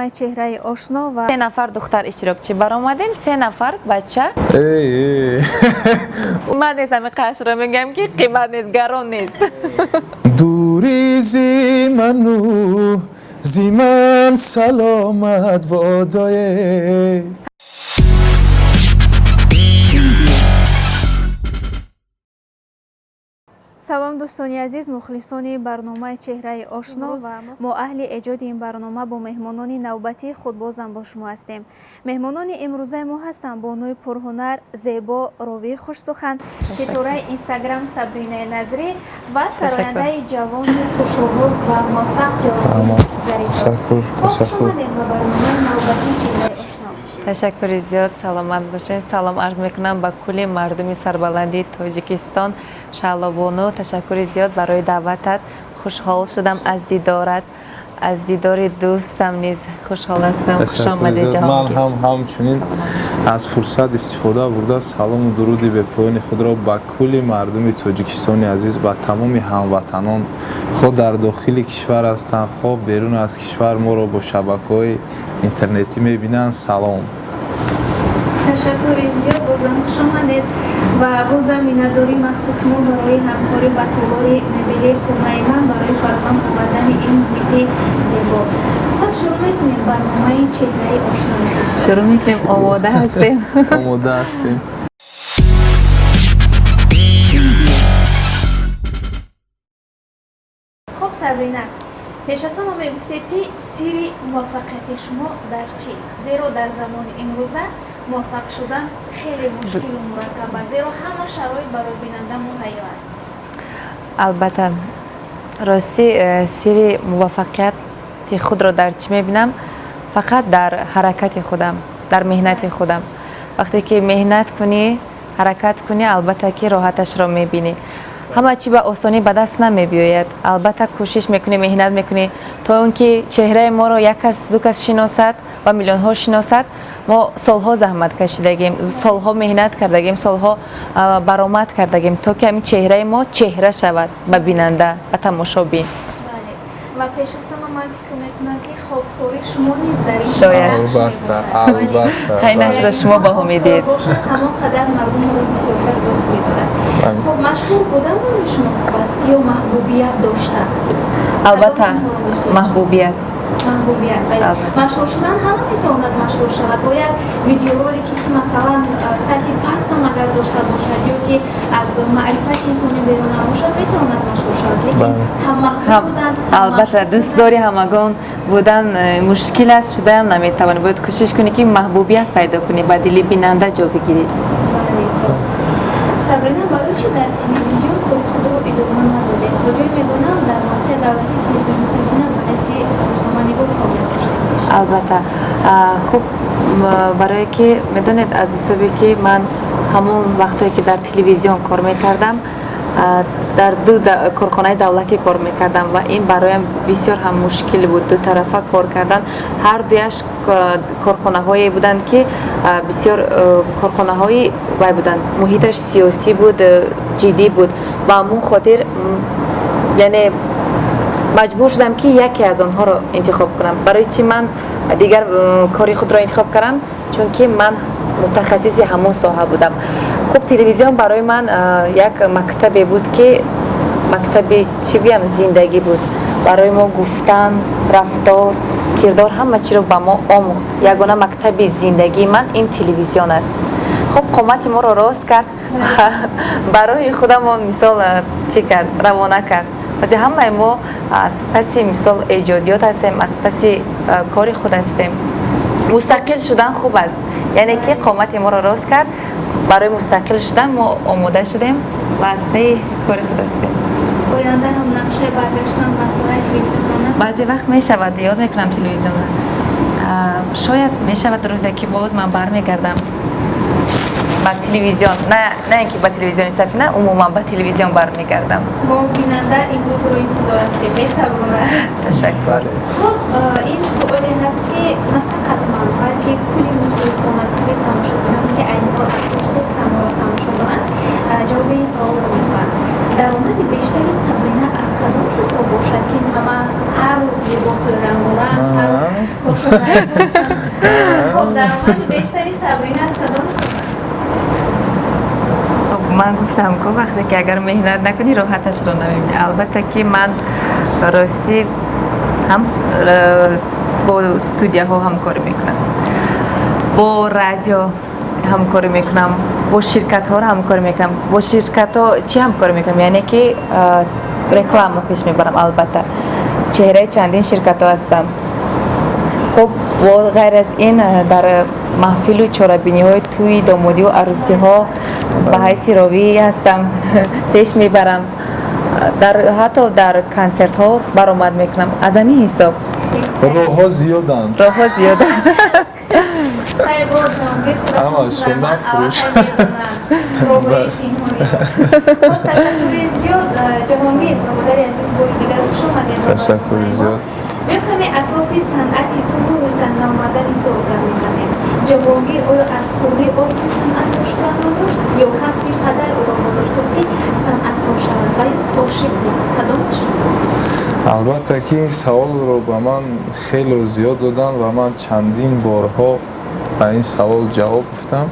Барномаи «Чеҳраи ошно» ва Се нафар духтар иштирокчӣ баромадем, се нафар бача. Эй, эй. Ман нест, ҳамин қашро мегӯям, ки қимат нест, гарон нест. Дури зи ману зи ман саломат бодое. Салом, дӯстони азиз, мухлисони барномаи «Чеҳраи ошно». Ва мо, аҳли эҷоди ин барнома, бо меҳмонони навбатии худ бозам бо шумо ҳастем. Меҳмонони имрӯзаи мо ҳастанд бонуи пурҳунар, зебо, ровии хушсухан, ситораи Инстаграм Сабринаи Назрӣ ва сарояндаи ҷавони хушовоз ва муваффақ Ҷавони Зарифов. Хуш омадед ба барномаи навбатии «Чеҳраи ошно». Ташаккури зиёд, саломат бошед. Салом арз мекунам ба кулли мардуми сарбаландии Тоҷикистон. Шаҳлобону, ташаккури зиёд барои даъватат. Хушҳол шудам аз дидорат, аз дидори дӯстам низ хушҳол ҳастам. Хуш омадед. Ман ҳам ҳамчунин аз фурсат истифода бурда, салому дуруди бепоёни худро ба кулли мардуми Тоҷикистони азиз, ба тамоми ҳамватанон, хоҳ дар дохили кишвар ҳастанд, хоҳ берун аз кишвар моро бо шабакаҳои интернетӣ мебинанд, салом. Ташаккури зиёд, бозам хуш омадед ва бозам миннатдории махсуси мо барои ҳамкорӣ ба толори мебелии «Хонаи ман» барои фароҳам овардани ин муҳити зебо. Пас шурӯъ мекунем барномаи «Чеҳраи ошнои» хеш. Шурӯъ мекунем, омода ҳастем. Омода ҳастем. Хуб, Сабрина, пеш аз ҳама мегуфтед, ки сирри муваффақияти шумо дар чист? Зеро дар замони имрӯза муваффақ шудан хеле мушкилу мураккаб аст, зеро ҳама шароит барои бинанда муҳайё аст. Албатта, ростӣ, сирри муваффақияти худро дар чӣ мебинам? Фақат дар ҳаракати худам, дар меҳнати худам. Вақте ки меҳнат кунӣ, ҳаракат кунӣ, албатта ки роҳаташро мебинӣ. Ҳама чӣ ба осонӣ ба даст намебиёяд. Албатта, кӯшиш мекунӣ, меҳнат мекунӣ, то он ки чеҳраи моро як кас, ду кас шиносад ва миллионҳо шиносад. Мо солҳо заҳмат кашидагем, солҳо меҳнат кардагем, солҳо баромад кардагем, то ки ҳамин чеҳраи мо чеҳра шавад ба бинанда, ба тамошобин. Ва пеш аз ҳама ман фикр мекунам, ки хоксории шумо низ дар ин Шояд. нақш Албатта. мебозад. Албатта. Хайнашро шумо баҳо медиҳед. Бошад, ҳамон қадар мардумро бисёртар дӯст медорад. Хуб, машҳур будан барои шумо хуб аст ё маҳбубият доштан? Албатта, Кадом инҳоро мехоҳед? Маҳбубият. Маҳбубият, бале. Албатта. Машҳур шудан, ҳама метавонад машҳур шавад бо як видеоролике, ки масалан сатҳи пастам агар дошта бошад ё ки аз маърифати инсонӣ берун бошад, метавонад машҳур шавад, лекин ҳам маҳбуб будан, ҳам Албатта, машҳур дӯстдори ҳамагон будан мушкил аст, шудаам наметавонӣ. Бояд кӯшиш кунӣ, ки маҳбубият пайдо кунӣ, ба дили бинанда ҷо бигирӣ. Бале, дуруст. Сабрина, барои чӣ дар телевизион кори худро идома надодед? То ҷое медонам, дар муассисаи давлатии телевизиони «Сафина» ба ҳайси рӯзноманигор фаъолият доштед. Албатта. Хуб, барое ки медонед, аз ҳисобе ки ман ҳамон вақтое ки дар телевизион кор мекардам, дар ду корхонаи давлатӣ кор мекардам ва ин бароям бисёр ҳам мушкил буд, дутарафа кор кардан. Ҳар дуяш корхонаҳое буданд, ки бисёр корхонаҳои вай буданд, муҳиташ сиёсӣ буд, ҷиддӣ буд. Ба ҳамон хотир яъне маҷбур шудам, ки яке аз онҳоро интихоб кунам. Барои чӣ ман дигар кори худро интихоб кардам? Чунки ман мутахассиси ҳамон соҳа будам. Хуб, телевизион барои ман як мактабе буд, ки мактаби, чӣ гӯям, зиндагӣ буд барои мо. Гуфтан, рафтор, кирдор, ҳама чиро ба мо омӯхт. Ягона мактаби зиндагии ман ин телевизион аст. Хуб, қомати моро рост кард, барои худамон мисол чӣ кард, равона кард. Вазе ҳамаи мо аз паси мисол эҷодиёт ҳастем, аз паси кори худ ҳастем. Мустақил шудан хуб аст, яъне ки қомати моро рост кард, барои мустақил шудан мо омода шудем ва аз пайи кори худ ҳастем. Оянда ҳам нақшаи баргаштан ба соҳаи телевизионро надоред? Баъзе вақт мешавад, ёд мекунам телевизионро. Шояд мешавад рӯзе, ки боз ман бармегардам ба телевизион, на ин ки ба телевизиони «Сафина», умуман ба телевизион бармегардам. Мо бинанда имрӯзро интизор ҳастем бесаброна. Ташаккур. Хуб, ин суоле ҳаст, ки на фақат ман, балки кулли мухлисона, кулли тамошобиноне, ки айни ҳол аз пушти камера тамошо доранд, ҷавоби ин саволро мехоҳанд. Даромади бештари Сабрина аз кадом ҳисоб бошад, ки ҳама ҳар рӯз либосҳои рангоранг, ҳар рӯз кошонаи. Хоб, даромади бештари Сабрина аз кадом ҳисоб аст? Хоб, ман гуфтам ку, вақте ки агар меҳнат накунӣ, роҳаташро намебинӣ. Албатта ки ман ростӣ ҳам бо студияҳо ҳамкорӣ мекунам, бо радио ҳамкорӣ мекунам, бо ширкатҳоро ҳамкорӣ мекунам. Бо ширкатҳо чӣ ҳамкорӣ мекунам? Яъне ки реклама пеш мебарам. Албатта, чеҳраи чандин ширкатҳо ҳастам. Хуб, бо ғайр аз ин, дар маҳфилу чорабиниҳои тӯи домодиву арӯсиҳо ба ҳайси ровӣ ҳастам, пеш мебарам. Дар ҳатто дар консертҳо баромад мекунам. Аз ҳамин ҳисоб. Роҳҳо зиёданд. Роҳҳо зиёданд. Хайр, боз Ҷаҳонгир худашон Ама, шумо ҳунарманд нафурӯш. аллакай медонанд роҳҳои пинҳониро. Хоб, ташаккури зиёд, Ҷаҳонгир, бародари азиз, бори дигар хуш омадед ба Ташаккури барномаи мо. зиёд. Биё, каме атрофи санъати ту, рӯи саҳна омадани ту гап мезанем. Ҷаҳонгир оё аз хурдӣ орзуи санъат доштанро дошт ё касби падар ӯро водор сохт, ки санъаткор шавад, ва ё ошиқ буд? Кадомаш? Албатта ки ин саволро ба ман хеле зиёд доданд ва ман чандин борҳо ба ин савол ҷавоб гуфтам.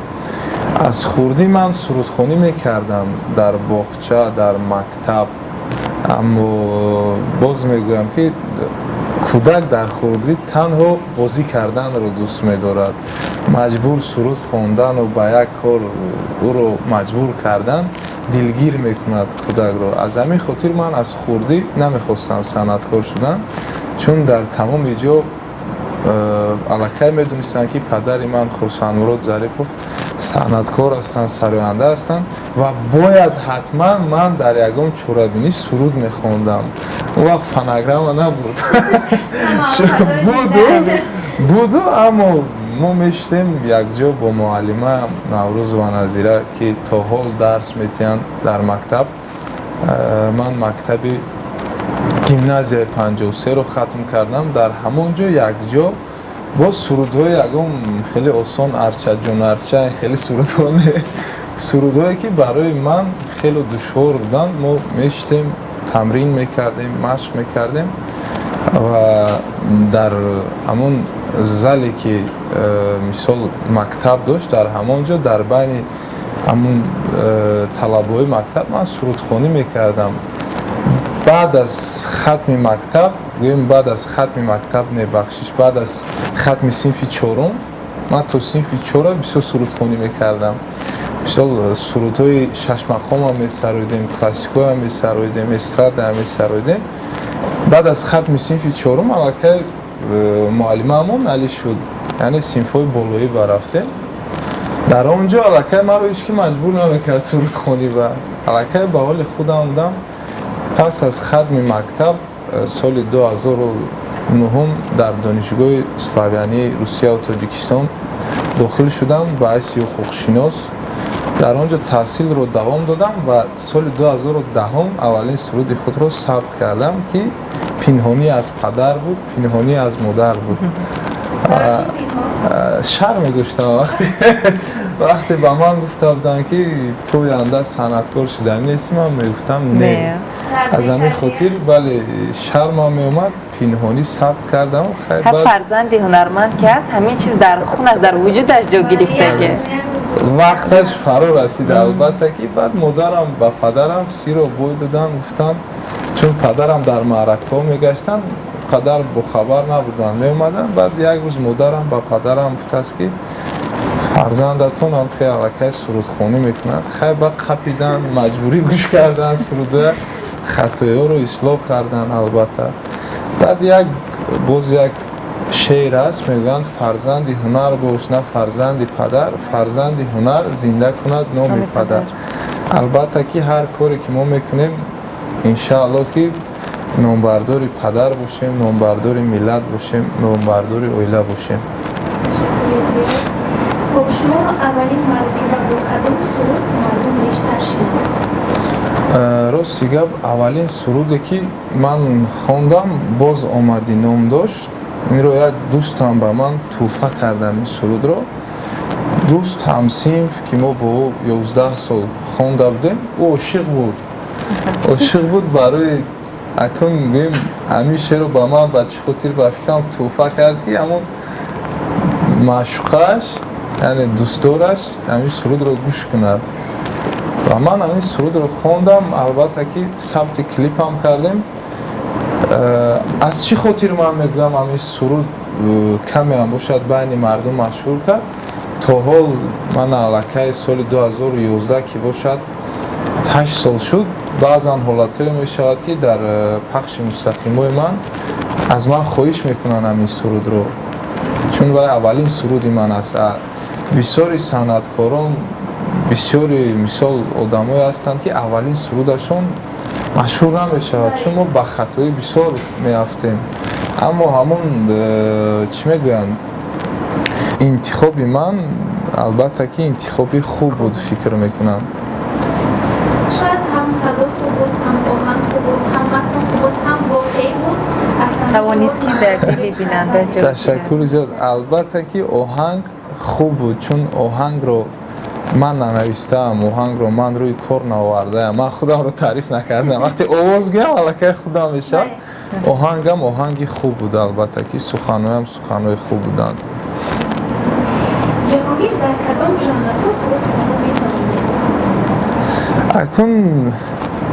Аз хурдӣ ман сурудхонӣ мекардам дар боғча, дар мактаб, аммо боз мегӯям, ки кӯдак дар хурдӣ танҳо бозӣ карданро дӯст медорад. Маҷбур суруд хондану ба як кор ӯро маҷбур кардан дилгир мекунад кӯдакро. Аз ҳамин хотир ман аз хурдӣ намехостам санъаткор шудан, чун дар тамоми ҷо аллакай медонистанд, ки падари ман Хурсандмурод Зарипов санъаткор ҳастанд, сароянда ҳастанд ва бояд ҳатман ман дар ягон чорабинӣ суруд мехондам. Он вақт фонограмма набуд. Буду, аммо мо мешитем якҷо бо муаллима Наврӯзова Назира, ки то ҳол дарс метиҳанд дар мактаб. Ман мактаби гимназияи 53-ро хатм кардам. Дар ҳамон ҷо якҷо бо сурудҳои ягон хеле осон, «Арчаҷон, арча», хеле сурудҳо, сурудҳое ки барои ман хеле душвор буданд, мо мешитем, тамрин мекардем, машқ мекардем ва дар ҳамон зале ки мисол мактаб дошт, дар ҳамон ҷо дар байни ҳамон талабаҳои мактаб ман сурудхонӣ мекардам. Баъд аз хатми мактаб, гӯем, баъд аз хатми мактаб, не, бахшиш, баъд аз хатми синфи чорум, ман то синфи чора бисёр сурудхонӣ мекардам. Мисол, сурудҳои шашмақомам месароидем, классикоам месароидем, эстрадаам месароидем. Баъд аз хатми синфи чорум аллакай муаллимаамон али шуд, яъне синфҳои болоӣ барафтем. Дар он ҷо аллакай маро ҳеч ки маҷбур намекард сурудхонӣ ба, аллакай ба ҳоли худам будам. Пас аз хатми мактаб, соли 2009 дар Донишгоҳи славянии Русияву Тоҷикистон дохил шудам ба ҳайси ҳуқуқшинос. Дар он ҷо таҳсилро давом додам ва соли 2010 аввалин суруди худро сабт кардам, ки пинҳонӣ аз падар буд, пинҳонӣ аз модар буд. Шарм медоштам. Вақте ба ман гуфта буданд, ки ту оянда санъаткор шуданӣ нестӣ, ман мегуфтам не. Аз ҳамин хотир, бале, шармам меомад, пинҳонӣ сабт кардам. Ҳар фарзанди ҳунарманд ки ҳаст, ҳамин чиз дар хунаш, дар вуҷудаш ҷо гирифтаги. Вақташ фаро расид, албатта ки баъд модарам ба падарам сиро бой доданд, гуфтанд, чун падарам дар маъракаҳо мегаштанд, қадар бохабар набуданд, меомаданд. Баъд як рӯз модарам ба падарам гуфтааст, ки фарзандатон ҳам хеле аллакай сурудхонӣ мекунад. Хай, ба қапидан, маҷбурӣ гӯш кардан суруда, хатоиҳоро ислоҳ кардан. Албатта, баъд як боз як шеър аст, мегӯянд: «Фарзанди ҳунар бош, на фарзанди падар, фарзанди ҳунар зинда кунад номи падар». Албатта ки ҳар коре ки мо мекунем, иншааллоҳ ки номбардори падар бошем, номбардори миллат бошем, номбардори оила бошем. Хуб, шуморо аввалин маротиба бо кадом суруд мардум бештар шинохт? Рости гап, аввалин суруде ки ман хондам, «Боз омадӣ» ном дошт. Инро як дӯстам ба ман тӯҳфа кардам, ин сурудро. Дӯст, ҳамсинф, ки мо бо ӯ 11 сол хонда будем, ӯ ошиқ буд. Ошиқ буд. Барои акун гӯем, ҳамин шеърро ба ман ба чӣ хотир, ба фикрам, тӯҳфа кард, ки ҳамон маъшуқааш, яъне дӯстдораш, ҳамин сурудро гӯш кунад. Ва ман ҳамин сурудро хондам, албатта ки сабти клипам кардем. Аз чӣ хотир ман мегӯям, ҳамин суруд камеам бошад байни мардум машҳур кард. То ҳол ман аллакай соли 2011 ки бошад, 8 сол шуд, баъзан ҳолатҳое мешавад, ки дар пахши мустақимҳои ман аз ман хоҳиш мекунанд ҳамин сурудро, чун вай аввалин суруди ман аст. Бисёри санъаткорон, бисёри, мисол, одамое ҳастанд, ки аввалин сурудашон машҳур намешавад, чун мо ба хатоӣ бисёр меафтем. Аммо ҳамон чӣ мегӯянд, интихоби ман, албатта ки, интихоби хуб буд, фикр мекунам. Шояд ҳам садо хуб буд, ҳам оҳанг хуб буд, ҳам матн хуб буд, ҳам воқеӣ буд. Тавонист, ки дар дили бинанда ҷой. Ташаккури зиёд. Албатта ки оҳанг хуб буд, чун оҳангро ман нанавистаам, оҳангро ман рӯи кор наовардаам. Ман худамро таъриф накардам. Вақте овоз гӯям, аллакай худам мешавад. Оҳангам оҳанги хуб буд, албатта ки суханҳоям суханҳои хуб буданд. Ҷаҳонгир, дар кадом жанрҳо суруд хонда метавонед? Акун,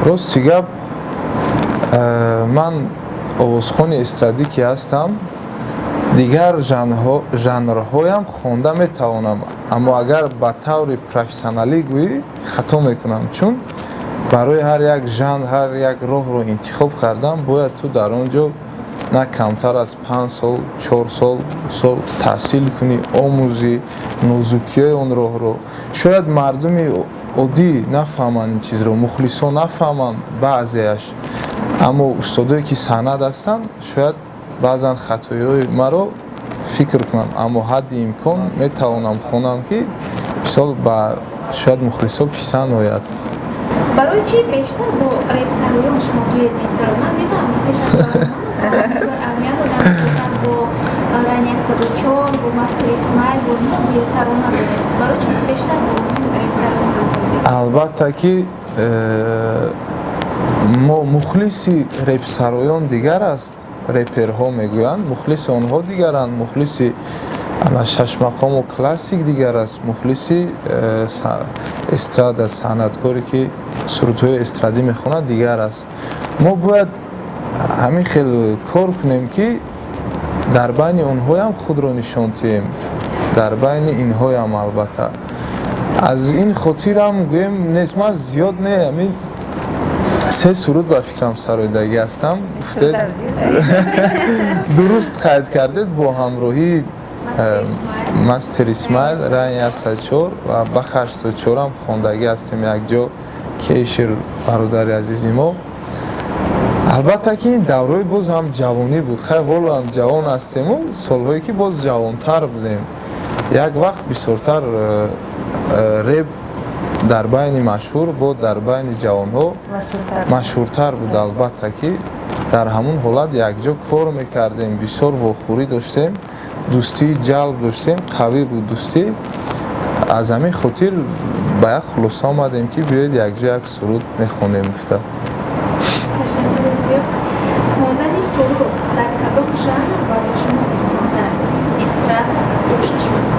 рости гап, ман овозхони эстрадӣ ки ҳастам, дигар жанрҳоям хонда метавонам, аммо агар ба таври профессионалӣ гӯӣ, хато мекунам, чун барои ҳар як жанр, ҳар як роҳро интихоб кардан бояд ту дар он ҷо на камтар аз 5 сол, 4 сол таҳсил кунӣ, омӯзӣ нозукиҳои он роҳро. Шояд мардуми оддӣ нафаҳманд ин чизро, мухлисон нафаҳманд баъзеаш, аммо устодое ки санъат ҳастанд, шояд баъзан хатоиҳои маро фикр кунам. Аммо ҳадди имкон метавонам хонам, ки мисол ба шояд мухлисо писанд ояд. Барои чӣ бештар бо репсароён шумо дуэт месароед? Ман дидам, пеш аз барнома, масалан, бисёр аҳамият додам, суҳбат бо Рани 104, бо Мастер Исмаил, бо инҳо дуэттарона доред. Барои чӣ бештар бо репсароён ҳамкорӣ мекунед? Албатта ки мо мухлиси репсароён дигар аст, реперҳо мегӯянд, мухлиси онҳо дигаранд, мухлиси ана шашмақому классик дигар аст, мухлиси эстрада, санъаткоре ки сурудҳои эстрадӣ мехонад, дигар аст. Мо бояд ҳамин хел кор кунем, ки дар байни онҳоям худро нишон диҳем, дар байни инҳоям. Албатта, аз ин хотирам гӯем нест, ман зиёд не, ҳамин се суруд ба фикрам сароидагӣ ҳастам. Гуфтед, дуруст қайд кардед, бо ҳамроҳии Мастер Исмаил, Рани 104 ва Баха 84ам хондагӣ ҳастем якҷо, Кешир бародари азизи мо. Албатта ки ин давраи боз ҳам ҷавонӣ буд. Хай, ҳоло ҳам ҷавон ҳастему, солҳое ки боз ҷавонтар будем, як вақт бисёртар реп дар байни машҳур бо дар байни ҷавонҳо машҳуртар буд. Албатта ки дар ҳамун ҳолат якҷо кор мекардем, бисёр вохӯрӣ доштем, дӯстии ҷалб доштем, қавӣ буд дӯстӣ. Аз ҳамин хотир ба як хулоса омадем, ки биёед, якҷо як суруд мехонем, гуфта. Ташаккури зиёд. Хондани суруд дар кадом жанр барои шумо осонтар аст, эстрада ё шашмақом?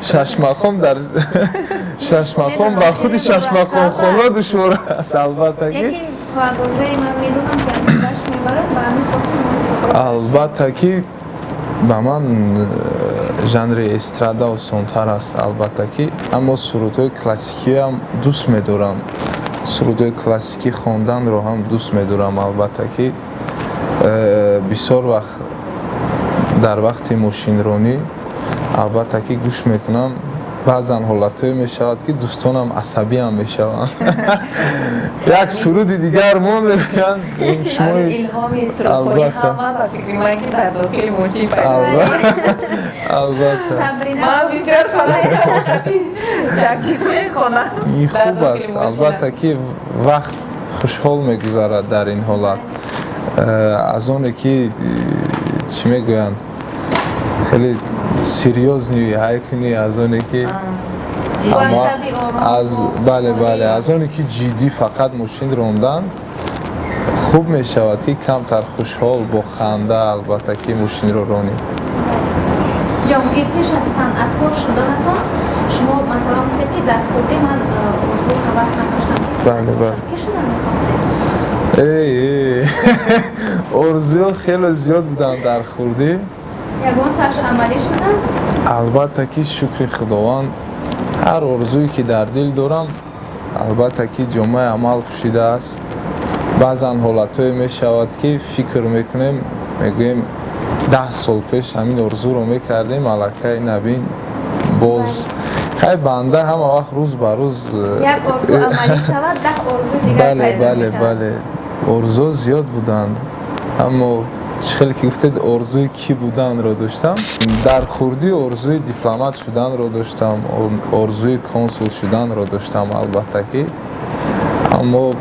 Шашмақом, дар шашмақом ба худи шашмақомхона душвор аст, албатта ки. Лекин то андозае ман медонам, ки аз худаш мебарад, ба ҳамин хотир мо суҳбат. Албатта ки ба ман жанри эстрада осонтар аст, албатта ки, аммо сурудҳои классикиам дӯст медорам, сурудҳои классикӣ хонданро ҳам дӯст медорам. Албатта ки бисёр вақт дар вақти мошинронӣ, албатта ки, гӯш мекунам. Баъзан ҳолатҳое мешавад, ки дӯстонам асабиам мешаванд, як суруди дигар мо мегӯянд. Шумо илҳоми сурудхонӣ ҳама, ба фикри ман, ки дар дохили мошин пайдо. Албатта. Ман бисёр якҷо мехонам. Ин хуб аст, албатта ки, вақт хушҳол мегузарад дар ин ҳолат, аз оне ки, чӣ мегӯянд, хеле серьёзный ҳай кунӣ, аз оне ки Аз бале, бале, аз оне ки ҷиддӣ фақат мошин рондан хуб мешавад, ки камтар хушҳол, бо ханда, албатта, ки мошинро ронӣ. Ҷаҳонгир, пеш аз санъаткор шуданатон шумо, масалан, гуфтед, ки дар хурдӣ ман орзу ҳавас надоштам, ки санъаткор шавам. Ки шудан мехостед? Эй, орзуҳо хеле зиёд буданд дар хурдӣ. Ягонтааш амалӣ шуданд? Албатта ки, шукри Худованд, ҳар орзуе ки дар дил дорам, албатта ки, ҷомаи амал пӯшидааст. Баъзан ҳолатҳое мешавад, ки фикр мекунем, мегӯем, 10 сол пеш ҳамин орзуро мекардем, аллакай набин боз. Хай, банда ҳама вақт рӯз ба рӯз Як орзу амалӣ шавад, 10 орзуи дигар пайдо мешавад. Бале, орзуҳо зиёд буданд, аммо чӣ хеле ки гуфтед, орзуи кӣ буданро доштам. Дар хурдӣ орзуи дипломат шуданро доштам, орзуи консул шуданро доштам, албатта ки, аммо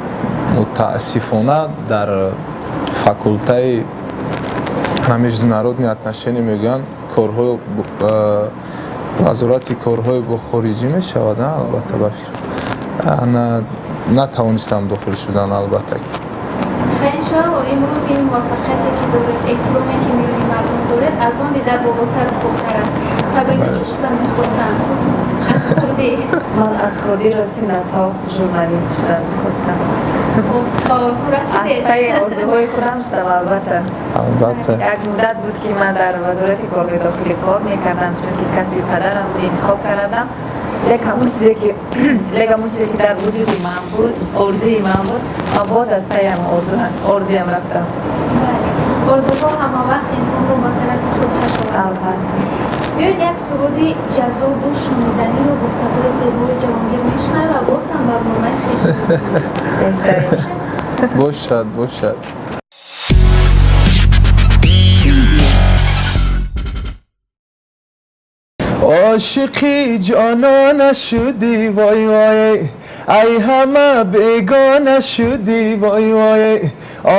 мутаассифона дар факултаи международные отношения мегӯянд, корҳои вазорати корҳои бо хориҷӣ мешавад, албатта, ба фикр натавонистам дохил шудан, албатта ки. Иншоалло, имрӯз ин муваффақияте ки доред, эҳтироме ки миёни мардум доред, аз он дида болотару хубтар аст. Сабрина, ки шудан мехостанд аз хурдӣ? Ман аз хурдӣ, рости, то журналист шудан мехостам. Ба орзу расидед? Аз пайи орзуҳои худам шудам, албатта. Албатта. Як муддат буд, ки ман дар Вазорати корҳои дохилӣ кор мекардам, чунки касби падарам буд, интихоб кардам. Лек ҳамон чизе ки дар вуҷуди ман буд, орзуи ман буд, ман боз аз пайи орзуям рафтам. Орзуҳо ҳама вақт инсонро ба тарафи худ кашовад. Албатта. Биёед, як суруди ҷаззобу шуниданиро бо садои зебои Ҷаҳонгир мешунавем ва боз ҳам барномаи хеш. Беҳтарин. Бошад, бошад. Ошиқи ҷонона шудӣ, вой вой, ай ҳама бегона шудӣ, вой вой,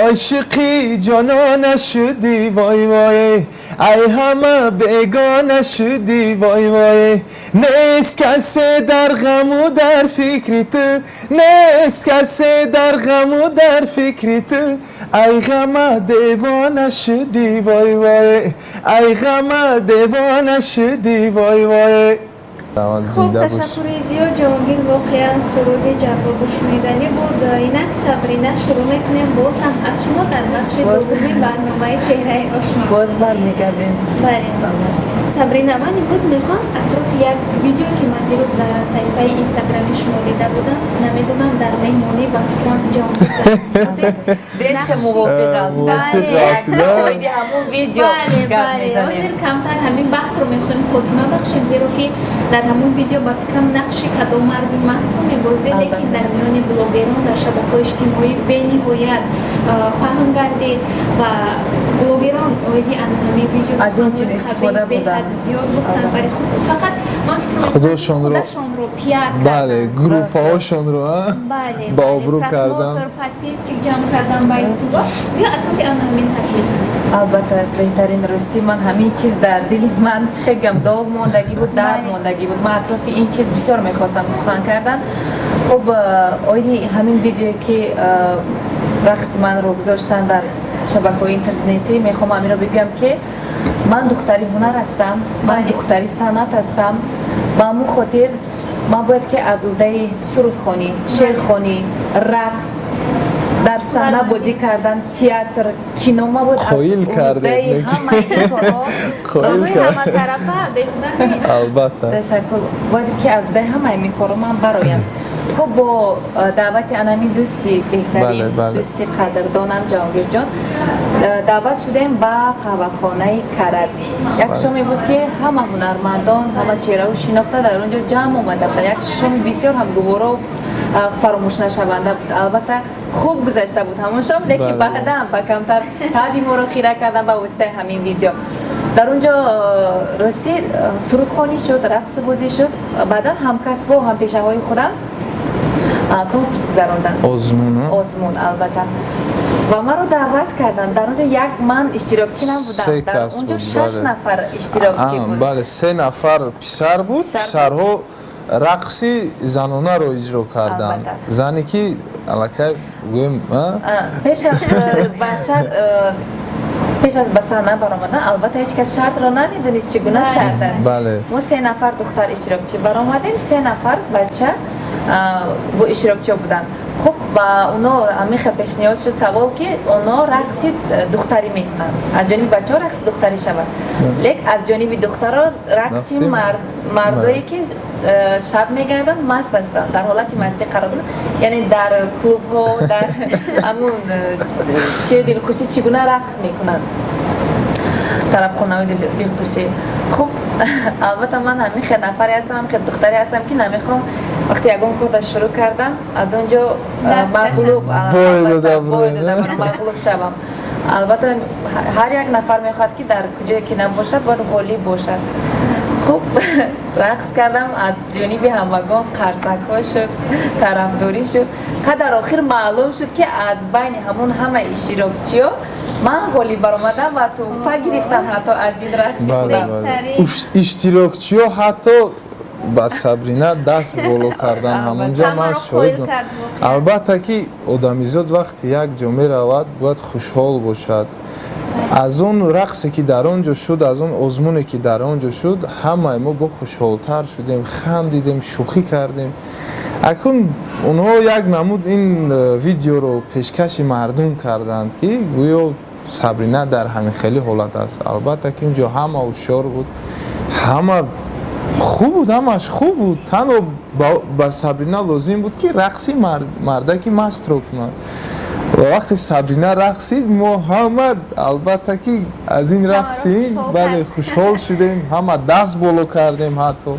ошиқи ҷонона шудӣ, вой вой, ай ҳама бегона шудӣ, вой вой, нест касе дар ғаму дар фикри ту, нест касе дар ғаму дар фикри ту, ай ғама девона шудӣ, вой вой, ай ғама девона шудӣ, вой вой. Хуб, ташаккури зиёд, Ҷаҳонгир, воқеан суруди ҷаззобу шуниданӣ буд. Инак, Сабрина, шурӯъ мекунем боз ҳам аз шумо дар бахши дуввуми барномаи «Чеҳраи ошно». Боз бармегардем. Бале, Сабрина, ман имрӯз мехоҳам атрофи як видеое, ки ман дирӯз дар саҳифаи инстаграми шумо дида будам, намедонам, дар меҳмонӣ, ба фикрам, Ҷаҳонгир. Дечка мувофиқам. Ҳамон видео гап мезанем. Ҳозир камтар ҳамин баҳсро мехоҳем хотима бахшем, зеро ки дар ҳамон видео, ба фикрам, нақши кадом марди мастро мебозед, лекин дар миёни блогерон дар шабакаҳои иҷтимоӣ бениҳоят паҳн гардид ва блогерон оиди ана ҳамин видео аз ин чиз истифода беҳад зиёд гуфтанд. Барои худ фақат ман фикр Худошонро худашонро пиар. Бале, группаҳошонро ба обрӯ кардан. Просмотр, подписчик ҷамъ кардан ба истилоҳ. Биё, атрофи ана ҳамин ҳарф мезанем. Албатта, беҳтарин. Ростӣ, ман ҳамин чиз дар дили ман, чӣ хел гам, доғ мондагӣ буд, дард мондагӣ буд. Ман атрофи ин чиз бисёр мехостам сухан кардан. Хуб, оиди ҳамин видеое, ки рақси манро гузоштан дар шабакаҳои интернетӣ, мехоҳам ҳаминро бигӯям, ки ман духтари ҳунар ҳастам, ман духтари санъат ҳастам. Ба ҳамун хотир ман бояд ки аз уҳдаи сурудхонӣ, шеърхонӣ, рақс, дар саҳна бозӣ кардан, театр, кино, ман бояд аз Қоил кардед, уҳдаи не? ҳамаи ин корҳо Қоил Рӯи кард. ҳаматарафа беҳуда нест. Албатта. Ташаккур. Бояд ки аз уҳдаи ҳамаи ин корҳо ман бароям. Хуб, бо даъвати анамин дӯсти беҳтарин, Бале, бале. дӯсти қадрдонам Ҷаҳонгирҷон, даъват шудем ба қаҳвахонаи Карат. Як шоме буд, ки ҳама ҳунармандон, ҳама чеҳраҳо шинохта дар он ҷо ҷамъ омада буданд. Як шоми бисёр ҳам гуворо, фаромӯшнашаванда буд. Албатта, хуб гузашта буд ҳамон шом, лекин баъдан ба камтар таъби моро хира кардан ба воситаи ҳамин видео. Дар он ҷо, ростӣ, сурудхонӣ шуд, рақсу бозӣ шуд. Баъдан ҳамкасбо, ҳампешаҳои худам конкурс гузаронданд. Озмун. Озмун, албатта, ва маро даъват карданд. Дар он ҷо як ман иштирокчӣ набудам, Се дар кас он ҷо буд, шаш бале. нафар иштирокчӣ буд. Бале, се нафар писар буд. Писар. Писарҳо. Рақси занонаро иҷро карданд. Зане ки аллакай гӯем. Пеш аз ба шарт, пеш аз ба саҳна баромадан, албатта, ҳеҷ кас шартро намедонист, чӣ гуна шарт аст. Мо се нафар духтар иштирокчӣ баромадем, се нафар бача бо иштирокчиҳо буданд. Хуб, ба оно ҳамин хел пешниҳод шуд савол, ки оно рақси духтарӣ мекунанд, аз ҷониби бачаҳо рақси духтарӣ шавад, лек аз ҷониби духтаро рақси мардое ки шаб мегарданд, маст ҳастанд, дар ҳолати мастӣ қарор доранд, яъне дар клубҳо, дар ҳамун чиё дилхушӣ чӣ гуна рақс мекунанд, тарабхонаҳои дилхушӣ. Хуб, албатта, ман ҳамин хел нафаре ҳастам, ҳамин хел духтаре ҳастам, ки намехоҳам вақте ягон корда шурӯъ кардам, аз он ҷо мағлуб мағлуб шавам. Албатта, ҳар як нафар мехоҳад, ки дар куҷое ки набошад, бояд ғолиб бошад. Хуб, рақс кардам, аз ҷониби ҳамагон қарсакҳо шуд, тарафдорӣ шуд. Дар охир маълум шуд, ки аз байни ҳамон ҳамаи иштирокчиҳо ман ғолиб баромадам ва тӯҳфа гирифтам ҳатто аз ин рақси худам. Иштирокчиҳо ҳатто ба Сабрина даст боло кардан, ҳамонҷо ман шоҳидам. Албатта ки одамизод вақти як ҷо меравад, бояд хушҳол бошад. Аз он рақсе ки дар он ҷо шуд, аз он озмуне ки дар он ҷо шуд, ҳамаи мо бо хушҳолтар шудем, хандидем, шӯхӣ кардем. Акун онҳо як намуд ин видеоро пешкаши мардум карданд, ки гӯё Сабрина дар ҳамин хеле ҳолат аст. Албатта ки он ҷо ҳама ҳушёр буд, ҳама хуб буд, ҳамаш хуб буд. Танҳо ба Сабрина лозим буд, ки рақси мардаки мастро кунад, ва вақте Сабрина рақсид, мо ҳама, албатта ки, аз ин рақси, бале, хушҳол шудем, ҳама даст боло кардем, ҳатто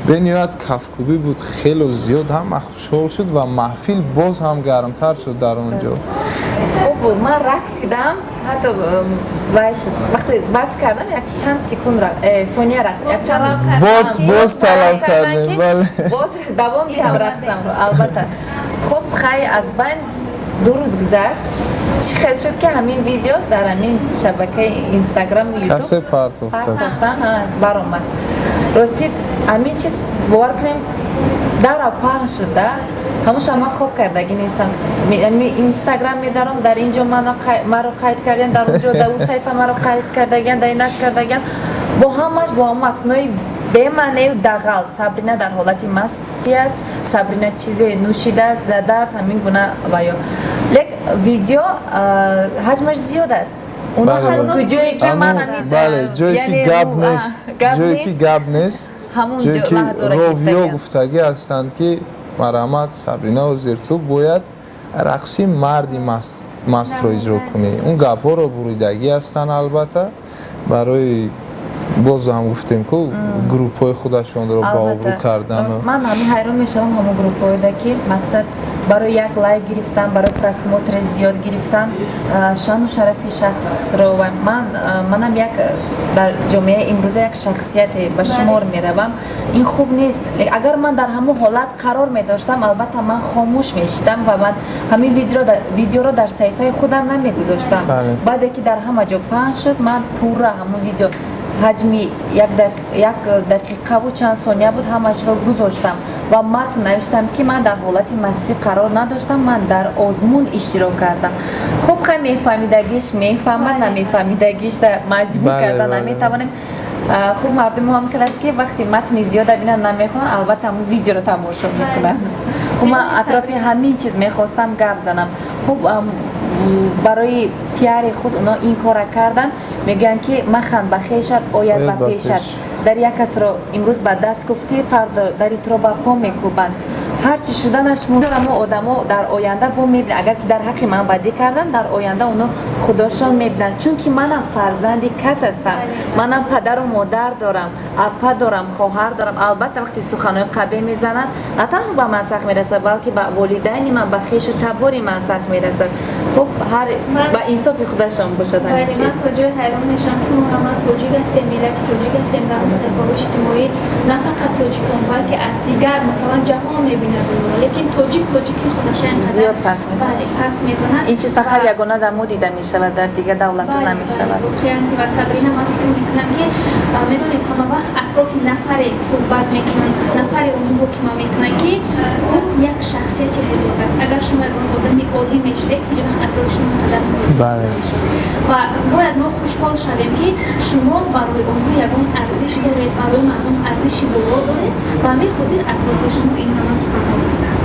бениҳоят кафкӯбӣ буд, хело зиёд, ҳама хушҳол шуд ва маҳфил боз ҳам гармтар шуд дар он ҷо. Хуб буд, ман рақсидам, ҳатто вай шуд, вақте бас кардам, як чанд секунд сония боз талаб кардем, бале. Боз давом диҳам рақсамро, албатта. Хуб, хай, аз байн 2 рӯз гузашт, чӣ хел шуд, ки ҳамин видео дар ҳамин шабакаи Инстаграму Касе партофтааст. Баромад. Рости, ҳамин чиз, бовар кунем, дара паҳн шуд да. Ҳамуша ман хоб кардагӣ нестам. Инстаграм медаром, дар ин ҷо маро қайд кардиян, дар он ҷо, дар ӯ саҳифа маро қайд кардагиян, дар инаш кардагиян, бо ҳамаш бо матнои бемаънею дағал: Сабрина дар ҳолати мастӣ аст, Сабрина чизе нӯшидааст, задааст, ҳамин гуна ва ё. Лек видео ҳаҷмаш зиёд аст. Ҷое ки ман Бале, ҷое ки гап нест, ҷое ки гап нест, ҷое ки ровиё гуфтагӣ ҳастанд, ки марҳамат, Сабрина, ҳозир ту бояд рақси марди мастро иҷро кунӣ. Он гапҳоро буридагӣ ҳастанд, албатта, барои, боз ҳам гуфтем ку, группҳои худашонро ба обрӯ кардан. Ман ҳамин ҳайрон мешавам, ҳамон группҳоеда ки мақсад барои як лайк гирифтан, барои просмотри зиёд гирифтан шаъну шарафи шахсро. Ман манам як дар ҷомеаи имрӯза як шахсияте ба шумор меравам. Ин хуб нест. Агар ман дар ҳамон ҳолат қарор медоштам, албатта, ман хомӯш мешидам ва ман ҳамин видеоро дар саҳифаи худам намегузоштам. Баъде ки дар ҳама ҷо паҳн шуд, ман пурра ҳамон видео ҳаҷми як дақиқаву чанд сония буд, ҳамашро гузоштам ва матн навиштам, ки ман дар ҳолати мастӣ қарор надоштам, ман дар озмун иштирок кардам. Хуб, хай, мефаҳмидагиш мефаҳмад, намефаҳмидагиш маҷбур карда наметавонем. Хуб, мардуми ҳам хел аст, ки вақте матни зиёда бинанд, намехонанд, албатта, ҳамун видеоро тамошо мекунанд. Хуб, ман атрофи ҳамин чиз мехостам гап занам. Хуб, барои пиари худ оно ин кора карданд. Мегӯянд, ки махан ба хешат, ояд ба пешат. Дар як касро имрӯз ба даст гуфтӣ, фардо дари туро ба по мекӯбанд. Ҳарчи шуданаш мо одамо дар оянда бо мебинанд. Агар ки дар ҳаққи ман бадӣ карданд, дар оянда оно худошон мебинанд, чунки манам фарзанди кас ҳастам, манам падару модар дорам, апа дорам, хоҳар дорам. Албатта, вақте суханҳои қабеҳ мезананд, на танҳо ба ман сахт мерасад, балки ба волидайни ман, ба хешу табори ман сахт мерасад. Хуб, ҳар ба инсофи худашон бошад ҳамин чиз. Ман то ҷое ҳайрон мешавам, ки мо ҳама тоҷик ҳастем, миллати тоҷик ҳастем. Дар саҳифаҳои иҷтимоӣ на фақат тоҷикон, балки аз дигар, масалан, ҷаҳон мебинем. Сабрина Гулнора, лекин тоҷик тоҷики худаша инқадар зиёд пас мезанад. Бале, пас мезанад. Ин чиз фақат ва ягона дар мо дида мешавад, дар дигар давлатҳо намешавад. Воқеан ки, ва Сабрина, ман фикр мекунам, ки медонед, ҳама вақт атрофи нафаре суҳбат мекунанд, нафареро муҳокима мекунанд, ки ӯ як шахсияти бузург аст. Агар шумо ягон одами оддӣ мешудед, ҳеҷ вақт атрофи шумо инқадар муҳокима намешуд. Ва бояд мо хушҳол шавем, ки шумо барои онҳо ягон арзиш доред, барои мардум арзиши боло доред ва ҳамин хотир атрофи шумо ин ҳама суханҳо гуфтанд.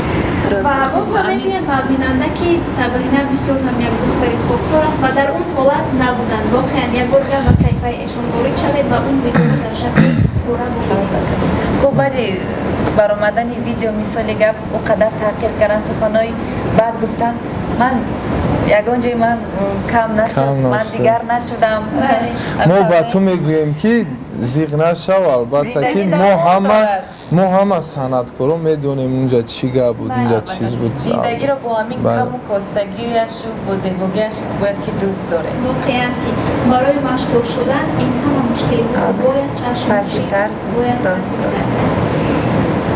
Ва боз мегӯем ба бинанда, ки Сабрина бисёр ҳам як духтари хоксор аст ва дар он ҳолат набуданд. Воқеан, як бор дигар ба саҳифаи эшон ворид шавед ва он видеоро дар шакли пурра бубинед. Хуб, баъди баромадани видео, мисоли гап, ӯ қадар таҳқир кардан, суханҳои бад гуфтан, ман ягон ҷои ман кам нашуд, ман дигар нашудам. Мо ба ту мегӯем, ки зиқ нашав. Албатта, ки мо ҳама санъаткоро медонем, унҷа чӣ гап буд, унҷа чиз буд. Зиндагиро бо ҳамин каму костагиашу бо зебогиаш бояд ки дӯст дорем. Воқеан ки барои машҳур шудан ин ҳама мушкилиҳоро бояд чашм паси сар. Бояд паси сар.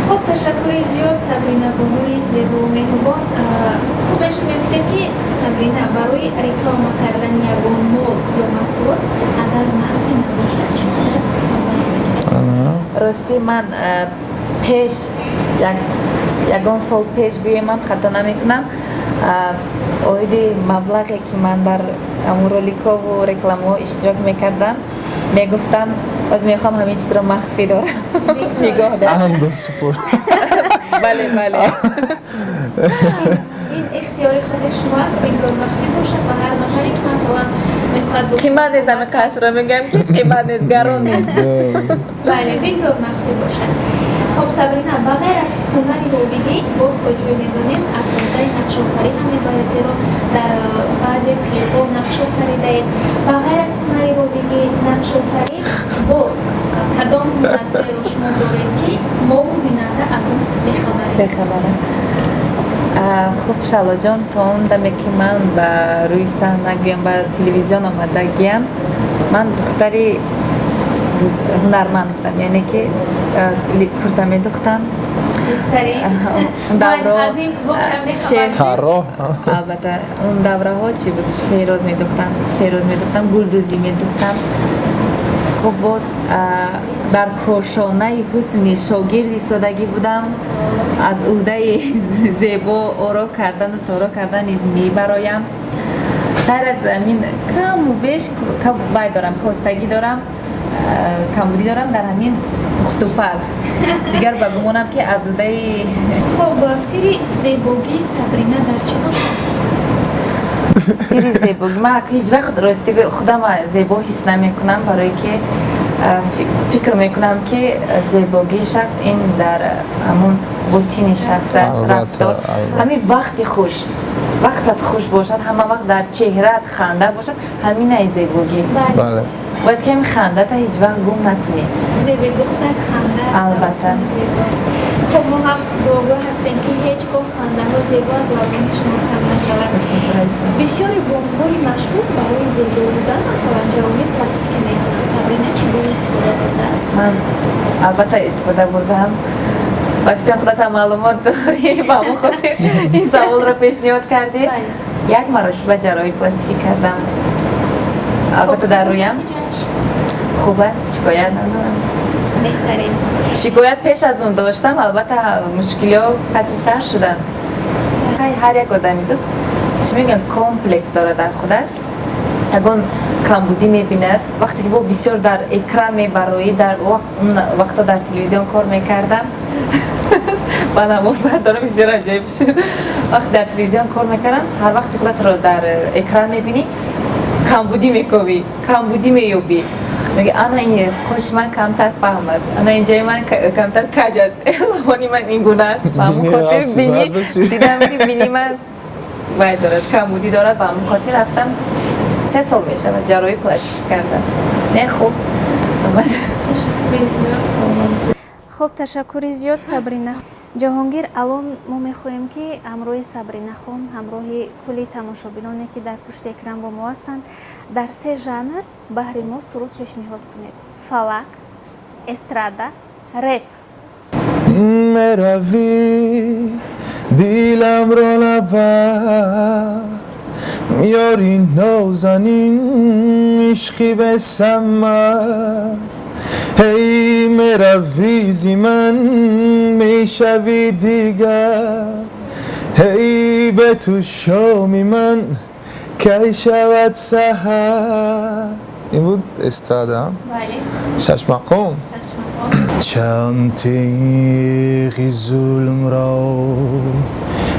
Хуб, ташаккури зиёд, Сабрина бонуи зебову меҳрубон. Хуб, мешуд мегуфтем, ки Сабрина барои реклама кардани ягон мол ё маҳсулот, агар махфӣ набошад, чӣ қадар маблағ мегирад? Ростӣ, ман пеш, ягон сол пеш гӯемам, хато намекунам, оиди маблағе, ки ман дар ҳамун роликову рекламаҳо иштирок мекардам, мегуфтам, боз мехоҳам ҳамин чизро махфӣ дорам, нигоҳ дорам. Андозсупор. Бале. Ин ихтиёри худи шумо аст, бигзор махфӣ бошад ва ҳар нафаре, ки масалан мехоҳад бо Қимат нест, ҳамин қашро мегӯям, ки қимат нест, гарон нест. Бале, бигзор махфӣ бошад. Хоб, Сабрина, ба ғайр аз ҳунари ровигӣ, боз то ҷое медонем, аз ҳунари нақшофарӣ ҳам мебаред, зеро дар баъзе клипҳо нақш офаридаед. Ба ғайр аз ҳунари ровигӣ, нақшофарӣ, боз кадом ҳунарҳоеро шумо доред, ки мову бинанда аз он бехабарем? Бехабарам. Хуб, Шалоҷон, то он даме, ки ман ба рӯи саҳна, гӯям, ба телевизион омадагиям, ман духтари ҳунарманд будам, яъне ки курта медухтам. Тарроҳ. Албатта, он давраҳо чӣ буд? Шероз медухтам, шероз медухтам, гулдӯзӣ медухтам. Хуб, боз дар кошонаи ҳусни шогирд истодагӣ будам, аз уҳдаи зебо оро кардану торо кардан низ мебароям. Ғайр аз ҳамин, каму беш вай дорам, костагӣ дорам, камбудӣ дорам дар ҳамин пухтупаз. Дигар ба гумонам, ки аз уҳдаи Хуб, сирри зебогии Сабрина дар чӣ бошад? Сирри зебогӣ, ман ҳеҷ вақт, рости, худама зебо ҳис намекунам, барое ки фикр мекунам, ки зебогии шахс ин дар ҳамун ботини шахс аст, рафтор. Ҳамин вақти хуш, вақтат хуш бошад, ҳама вақт дар чеҳраат ханда бошад, ҳаминаи зебогӣ. Бояд ки ҳамин хандата ҳеҷ вақт гум накунӣ. Зеби духтар ханда аст. Албатта. Зебост. Хуб, мо ҳам дуогӯ ҳастем, ки ҳеҷ гоҳ хандаҳо зебо аз лабони шумо кам нашавад. Бисёри бонувони машҳур барои зебо будан, масалан, ҷарроҳии пластика мекунанд. Сабрина чӣ гуна истифода бурдааст? Ман албатта истифода бурдам. Ба фикрам, худатам маълумот дорӣ, ба ҳамон хотир ин саволро пешниҳод кардӣ. Як маротиба ҷарроҳии пластикӣ кардам, албатта, дар рӯям. Хуб аст, шикоят надорам. Беҳтарин. Шикоят пеш аз он доштам, албатта, мушкилиҳо паси сар шуданд. Ҳар як одами зуд, чӣ мегӯям, комплекс дорад дар худаш, ягон камбудӣ мебинад. Вақте ки бо бисёр дар экран мебароӣ, дар он вақто дар телевизион кор мекардам, ба навор бардорам, бисёр аҷоиб шуд. Вақте дар телевизион кор мекардам, ҳар вақте худатро дар экран мебинӣ, камбудӣ мековӣ, камбудӣ меёбӣ. Меги, ана ин қоши ман камтар паҳм аст, ана инҷои ман камтар каҷ аст, лабони ман ин гуна аст. Ба ҳамон хотир бини дидам, ки бини ман вай дорад, камбудӣ дорад. Ба ҳамон хотир рафтам, 3 сол мешавад, ҷарроҳии пластикӣ кардам. Не, хуб. Хуб, ташаккури зиёд, Сабрина. Ҷаҳонгир, алон мо мехоҳем, ки ҳамроҳи Сабрина хон, ҳамроҳи кулли тамошобиноне, ки дар пушти экран бо мо ҳастанд, дар се жанр баҳри мо суруд пешниҳод кунед: фалак, эстрада, реп. меравӣ, диламро набар, ёри нозанин, ишқи бесамар. Эй, меравӣ, зи ман мешавӣ дигар, эй, бе ту шоми ман кай шавад саҳар. Ин буд эстрада. Бале. Шашмақом. Шашмақом. Чанд теғи зулмро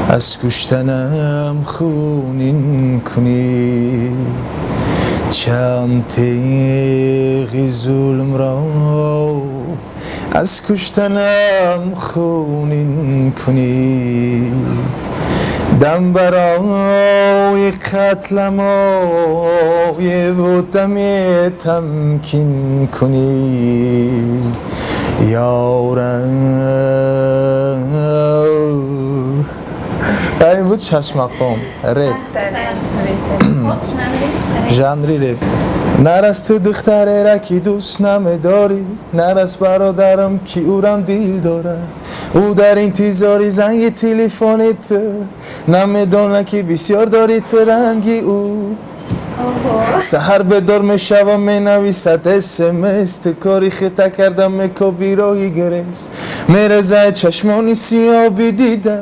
аз куштанам хунин кунӣ, чанд теғи зулмро аз куштанам хунин кунӣ, дам барои қатлам оеву даме тамкин кунӣ, ёрам. Ин буд шашмақом, реп. Хоб, жанри реп. Жанри реп. Нарас ту духтарера, ки дӯст намедорӣ, нарас бародарам, ки ӯрам дил дорад. Ӯ дар интизори занги телефони ту, намедона, ки бисёр дорӣ ту ранги ӯ. Саҳар бедор мешавам, менависад смс: ту кори хита кардам, мекоби роҳи грес. Мерезад чашмони сиёҳ дида,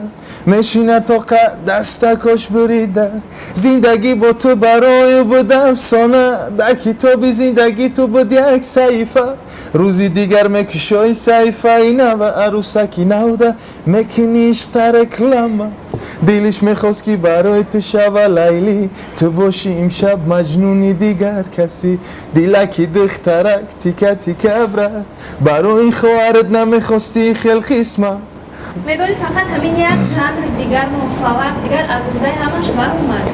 мешина тоқа дастакош бурида. Зиндагӣ бо ту барои буд афсона, дар китоби зиндагӣ ту буд як саҳифа. Рӯзи дигар мекушои саҳифаи нава, арӯсаки навда мекуниш та реклама. Дилиш мехост, ки барои ту шава Лайлӣ, ту бошӣ имшаб маҷнуни дигар касӣ. Дилаки духтарак тика тика брат, барои хоҳарат намехостӣ хел қисмат. Медонӣ, фақат ҳамин як жанри дигар мо, фалак, дигар аз уҳдаи ҳамаш баромад.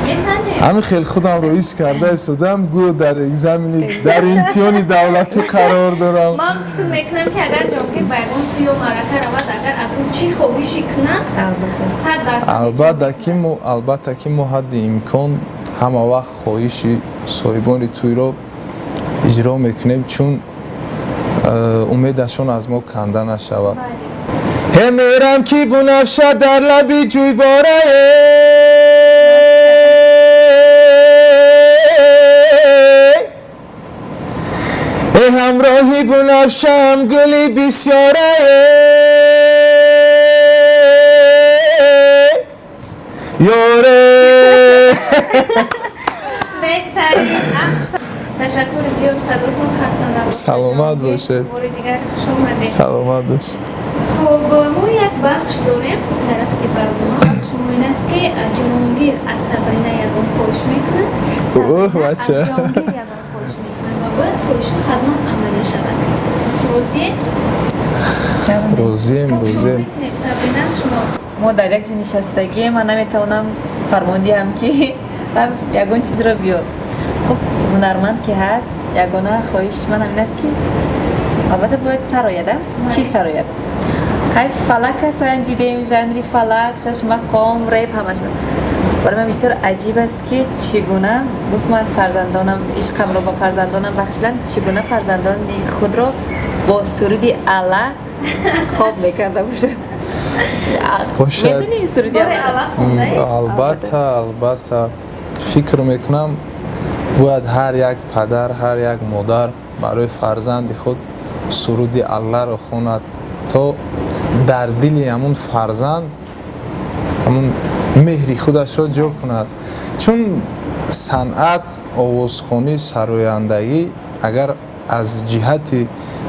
Месанҷем. Ҳамин хел худамро ҳис карда истодам, гӯё дар экзамени, дар имтиҳони давлатӣ қарор дорам. Ман фикр мекунам, ки агар Ҷонгир ба ягон тӯё маърака равад, агар аз ӯ чӣ хоҳишӣ кунад, 100% Албатта, ки мо ҳадди имкон ҳама вақт хоҳиши соҳибони тӯйро иҷро мекунем, чун умедашон аз мо канда нашавад. Бале. Ҳе, мерам, ки бунафша дар лаби ҷӯйборае. Э, ҳамроҳи бунафшам гули бисёрае, ёре. Беҳтарин, аҳсан, ташаккури зиёд, садотон хаста набошад. Саломат Ҷонгир. бошед. Бори дигар хуш омадед. Саломат бошед. Хуб, мо як бахш дорем дар рафти барнома. Бахши мо ин аст, ки Ҷонгир аз Сабрина ягон хоҳиш мекунад, Оҳ, Сабрина аз бача. Ҷонгир ягон хоҳиш мекунад ва бояд хоҳишҳо ҳатман амалӣ шавад. Розиед? Розием. Хуб, шурӯъ Розием. мекунем, Сабрина, аз шумо. Мо дар як ҷо нишастагӣ, ман наметавонам фармон диҳам, ки ягон чизро биёр. Хуб, ҳунарманд ки ҳаст, ягона хоҳиши ман ҳамин аст, ки албатта бояд сарояд, а? Чӣ сарояд? Хай, фалака санҷидем, жанри фалак, шашмақом, реп, ҳамаша. Барои ман бисёр аҷиб аст, ки чӣ гуна гуфт: ман фарзандонам, ишқамро ба фарзандонам бахшидам. Чӣ гуна фарзандони худро бо суруди Алла хоб мекарда бошад? Бошад. Медонӣ суруди Бори Алла? Алла хондаед? Албатта, албатта. Фикр мекунам, бояд ҳар як падар, ҳар як модар барои фарзанди худ суруди Алларо хонад, то дар дили ҳамун фарзанд ҳамун меҳри худашро ҷо кунад, чун санъат, овозхонӣ, сарояндагӣ, агар аз ҷиҳати,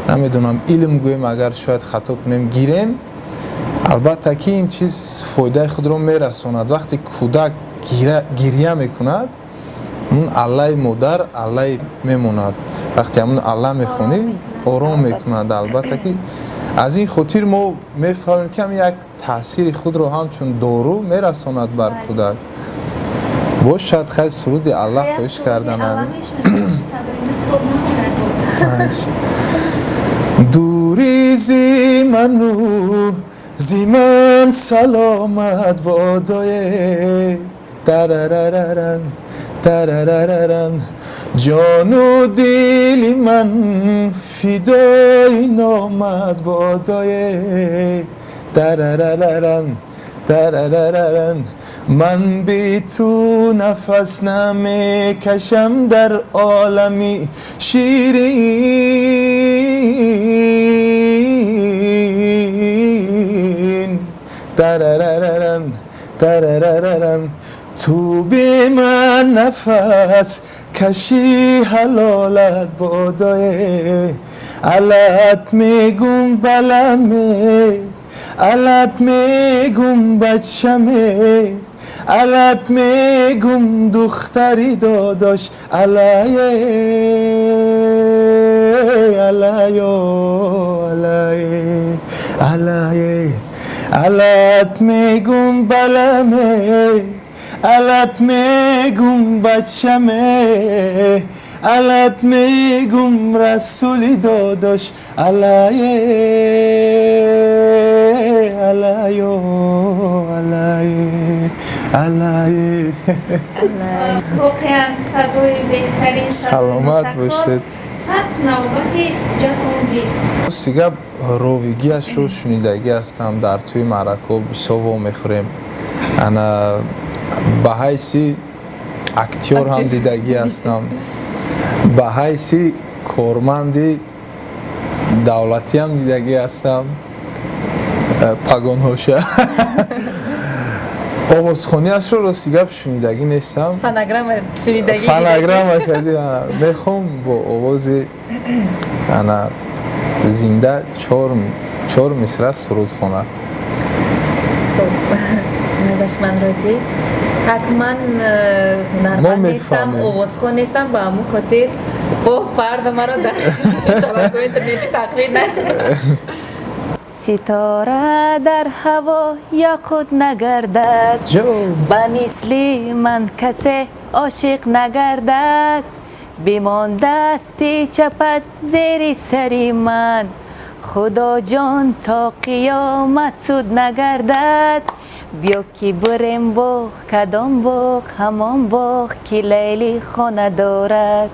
намедонам, илм гӯем, агар шояд хато кунем, гирем, албатта ки ин чиз фоидаи худро мерасонад. Вақте кӯдак гиря мекунад, ҳамун аллаи модар аллаи мемонад. Вақте ҳамун алла мехонӣ, ором мекунад. Албатта ки аз ин хотир мо мефаҳмем, ки ҳам як таъсири худро ҳамчун дору мерасонад бар кӯдак. Бошад, хай, суруди Аллаҳ Як хоҳиш суруди карданам. Алла мешунавем, Сабрина хоб намонад. Дури зи ману зи ман саломат бодое, тарарараран, тарарараран. Ҷону дили ман фидои номат бодое, тарарараран, тарарараран. Ман би ту нафас намекашам дар олами ширин, тарарараран, тарарараран. Ту би ман нафас кашӣ ҳалолат бодое, алат мегум баламе, алат мегум бачаме, алат мегум духтари додош, алае, алаё, алае, алае. Алат мегум баламе, алат мегум бачаме, алат мегум расули додош, алае, алаё, алае, алае. Воқеан садои беҳтарин. Саломат бошед. Пас навбати Ҷаҳонгир. Рости гап, ровигиашро шунидагӣ ҳастам, дар тӯи маъракаҳо бисёр вомехӯрем. Ана ба ҳайси актёр ҳам дидагӣ ҳастам, ба ҳайси корманди давлатиам дидагӣ ҳастам, пагонҳоша. Овозхониашро, рости гап, шунидагӣ нестам. Фонограмма шунидагӣ. Фонограмма кардӣ. Мехоҳам бо овози ана зинда чор мисра суруд хонад. Ман розӣ. Так ман ҳунарманд нестам, овозхон нестам, ба ҳамун хотир бо фарда маро дар шабакаҳои интернетӣ тақлид накунад. Ситора дар ҳаво ёқут нагардад, ба мисли ман касе ошиқ нагардад. Бимон дасти чапат зери сари ман, Худоҷон, то қиёмат суд нагардад. Биё ки бурем боғ, кадом боғ? Ҳамон боғ ки Лайли хона дорад.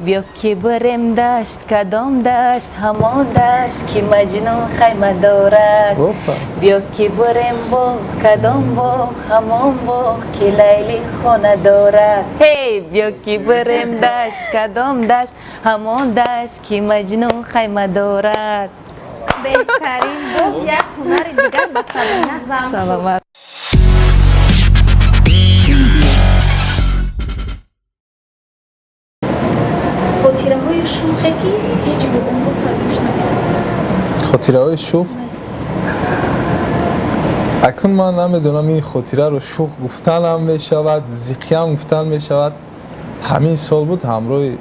Биё ки бурем дашт, кадом дашт? Ҳамон дашт ки Маҷнун хайма дорад. Биё ки бурем боғ, кадом боғ? Ҳамон боғ ки Лайли хона дорад. Ҳей, биё ки бурем дашт, кадом дашт? Ҳамон дашт ки Маҷнун хайма дорад. Беҳтарин, боз як ҳунари дигар ба Сабина зам шуд. Саломат. Хотираҳои шухе ки ҳеҷ гоҳ онро фаромӯш намекунед? Хотираҳои шух? Акнун ман намедонам, ин хотираро шух гуфтанам мешавад, зиқиям гуфтан мешавад. Ҳамин сол буд, ҳамроҳи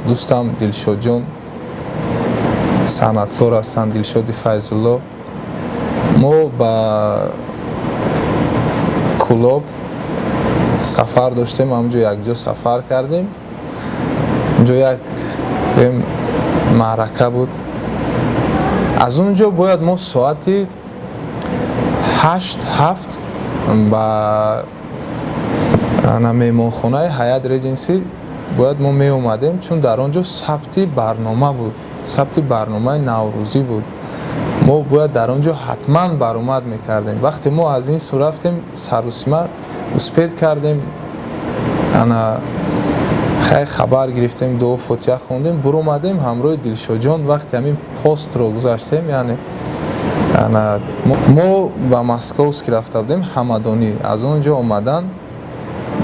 дӯстам Дилшодҷон, санъаткор ҳастанд, Дилшоди Файзулло, мо ба Кӯлоб сафар доштем. Ҳамҷо якҷо сафар кардем. Унҷо як маърака буд. Аз он ҷо бояд мо соати 8-7 ба на меҳмонхонаи Ҳаят Реҷенси бояд мо меомадем, чун дар он ҷо сабти барнома буд, сабти барномаи наврӯзӣ буд. Мо бояд дар он ҷо ҳатман баромад мекардем. Вақте мо аз ин сӯ рафтем, сарусима успеть кардем, ана хай хабар гирифтем, дуо фотиҳа хондем, буромадем ҳамроҳи Дилшодҷон. Вақте ҳамин постро гузаштем, яъне ана мо ба Московский рафта будем ҳамадонӣ, аз он ҷо омадан,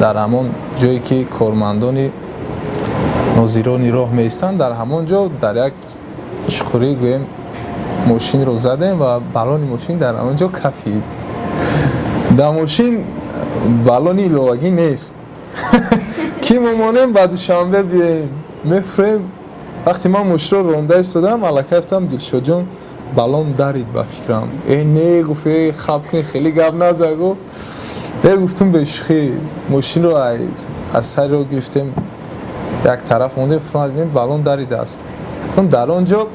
дар ҳамон ҷое ки кормандони нозирони роҳ меистанд, дар ҳамон ҷо дар як чуқурӣ, гӯем, мошинро задем ва баллони мошин дар ҳамон ҷо кафид. Дар мошин баллони иловагӣ нест, ки мо монем, ба Душанбе биёем, мефурем. Вақте ман мошинро ронда истодам, аллакай гуфтам: «Дилшодҷон, баллон дарид ба фикрам». «Э, не», гуфт, «э, хаб кун, хеле гап наза», гуфт. Э, гуфтум, бешухӣ. Мошинро аз сари роҳ гирифтем, як тараф мондем, фурмадем, баллон даридааст. Дар он ҷо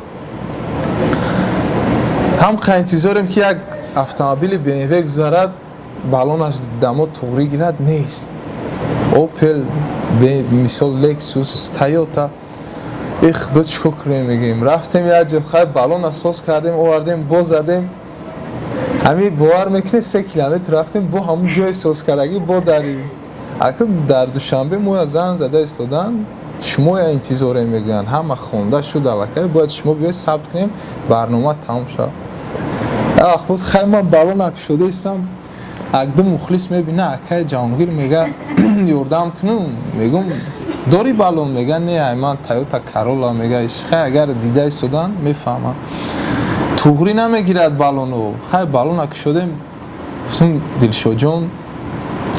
ҳам қа интизорем, ки як автомобили БМВ гузарад, баллонаш дамо туғрӣ гирад, нест. Опел. Мисол Лексус, Тойота. Э, худо, чӣ кор кунем, мегӯем. Рафтем як ҷо, хай, баллона соз кардем, овардем, боз задем. Ҳамин, бовар мекунед, 3 километр рафтем, бо ҳамун ҷои созкардагӣ бо дари. Ака, дар Душанбе моя занг зада истодан, шумоя интизорем, мегӯянд, ҳама хонда шуд, аллакай бояд шумо биёед, сабт кунем, барнома тамом шавад. Вақт буд, хай, ман баллона кушода истам, акду мухлис мебина, акай Ҷаҳонгир, мега, ёрдам кунум. Мегум, дори баллон? Мега, не, ай ман Тойота Королла, мега. Хай, агар дида истодан, мефаҳмам, туғрӣ намегирад баллону. Хай, баллона кушодем, гуфтум, Дилшодҷон,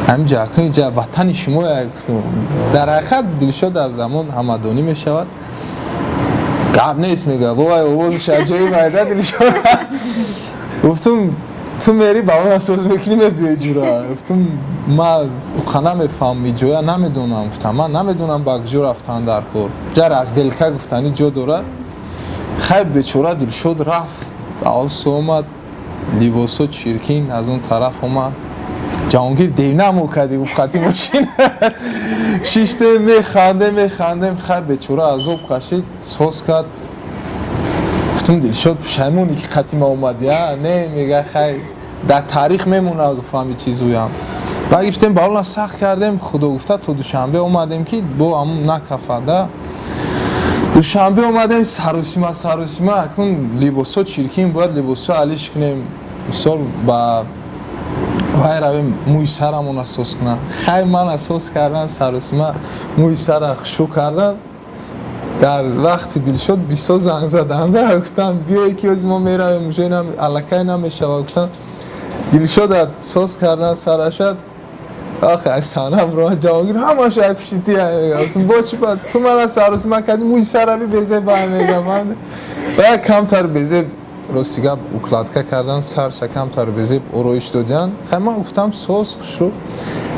ҳаминҷа акнҷа ватани шумо. Гуфтум, дар ҳақиқат Дилшод аз замон ҳамадонӣ мешавад, гап нест, мега, бовай, овозаш аҷоиб айда Дилшод. Гуфтум, ту мери, баллона соз мекунӣ, мебиёи ҷура. Гуфтум, ман уқа намефаҳмам, иҷоя намедонам. Гуфтам, ман намедонам ба куҷо рафтан дар кор, ҷа разделка гуфтанӣ ҷо дорад. Хай, бечора Дилшод рафт, аввал омад, либосо чиркин, аз он тараф омад. Ҷаҳонгир, девнамо кардӣ, гуфт, хати мошин шиштем, механдем, механдем. Хай, бечора азоб кашид, соз кард. Гуфтум, Дилшод, пушаймоне ки қати ма омадӣ? А не, мега, хай, дар таърих мемонад, гуфт, ҳами чизуям. Ба гирифтем, баллона сахт кардем, худо гуфта, то Душанбе омадем, ки бо ҳамун накафада. Душанбе омадем, сарусима, сарусима, акун либосо чиркин, бояд либосо алиш кунем, мисол, ба вай равем, мӯи сарамон асос кунам. Хай, ман асос кардан, сарусима, мӯи сара хушӯ кардан. Дар вақти Дилшод бисёр занг заданда, гуфтам, биёй, ки ози мо меравем, уже аллакай намешава. Гуфтам, Дилшодат соз кардан сараша. Ах, ай сана бро, Ҷаҳонгир, ҳамаш ай пушти ти. Бо чӣ ба ту мана сарусима кардӣ, мӯи сараби безеб ба мегам. Ва камтар безеб, рости гап, укладка кардан сарша, камтар безеб ороиш додиян. Хай, ман гуфтам, соз хушу.